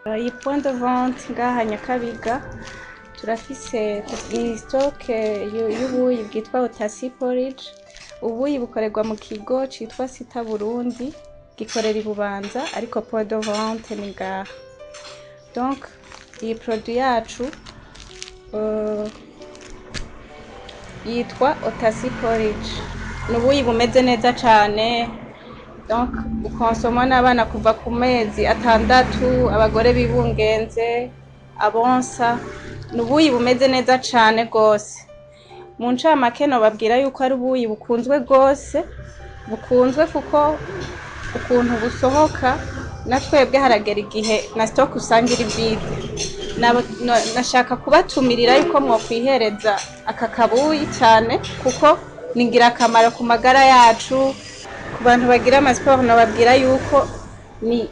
Iyi point de vente ngaha Nyakabiga, turafise iyi stock y'ubuyi bwitwa Otasi porridge. Ubuyi bukorerwa mu kigo citwa Sita Burundi, gikorera i Bubanza, ariko point de vente ni ngaha. Donc iyi produit yacu yitwa Otasi porridge, ni ubuyi bumeze neza cane. Donc bukonsomwa n'abana kuva ku mezi 6, abagore bibungenze, abonsa. Ni ubuyi bumeze neza cane gose. Mu ncamake nobabwira yuko ari ubuyi bukunzwe gose, bukunzwe kuko ukuntu busohoka, na twebwe haragera igihe na stock usanga iri vide. Nashaka kubatumirira yuko mwokwihereza aka kabuyi cyane, kuko ni ingirakamaro ku magara yacu. Ku bantu bagira amasiporo, nobabwira yuko ni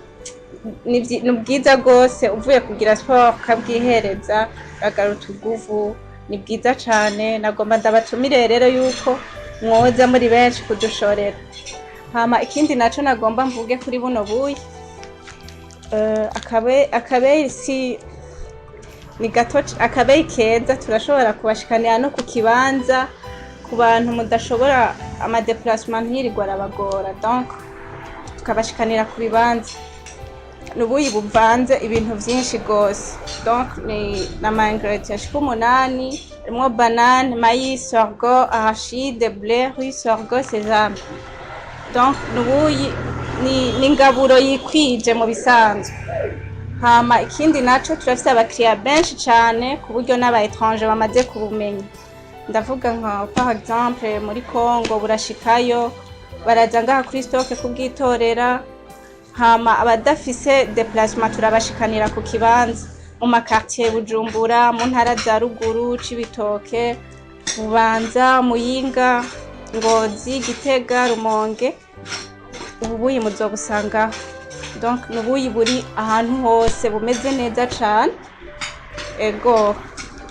bwiza rwose. Uvuye kugira siporo ukabwihereza, uragaruta utuguvu. Ni bwiza cane. Nagomba ndabatumire rero yuko mwoza muri benshi kudushorera. Hama ikindi naco nagomba mvuge kuri buno buyi, akabeyi si ni gato, akabeyi keza. Turashobora kubashikanira no ku kibanza ku bantu mudashobora ama déplacement, ntiyirirwa arabagora. Donc tukabashikanira ku bibanza. Ni ubuyi buvanze ibintu vyinshi gose. Donc ni nama ingrédients ashika 8, harimwo banane, maïs, sorgho, arachide, blé, riz, sorgho, sésame. Donc ni ubuyi, ni ingaburo yikwije mu bisanzwe. Hama ikindi naco, turafise abakiriya benshi cane, ku buryo n'aba étranger bamaze kubumenya. Ndavuga nka par exemple muri Congo burashikayo, baraza ngaha kuri stock kubwitorera. Hama abadafise déplacement, turabashikanira ku kibanza mu ma quartier Bujumbura, mu ntara za ruguru, Cibitoke, Bubanza, Muyinga, Ngozi, Gitega, Rumonge. Ubu buyi muzobusangaho. Donc ni ubuyi buri ahantu hose, bumeze neza cane. Ego.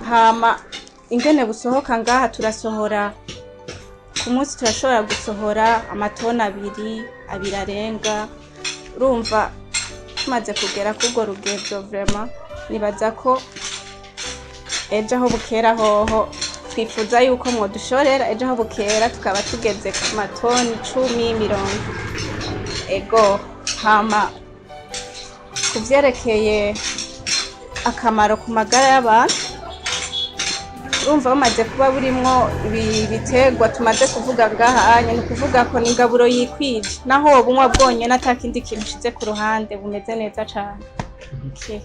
Hama ingene busohoka ngaha, turasohora ku munsi, turashobora gusohora amatoni 2, 2 arenga. Urumva tumaze kugera kurwo rugezo, vraiment nibaza ko ejo aho bukera hoho twifuza yuko mwodushorera, ejo aho bukera tukaba tugeze ku matoni 10, 30. Ego. Hama ku vyerekeye akamaro ku magara y'abantu, urumva bamaze kuba burimwo ibi biterwa tumaze kuvuga ngaha anya, ni ukuvuga ko ni ingaburo yikwije. Naho wobunywa bwonyene ata kindi kintu ushize ku ruhande, bumeze neza cane. Okay.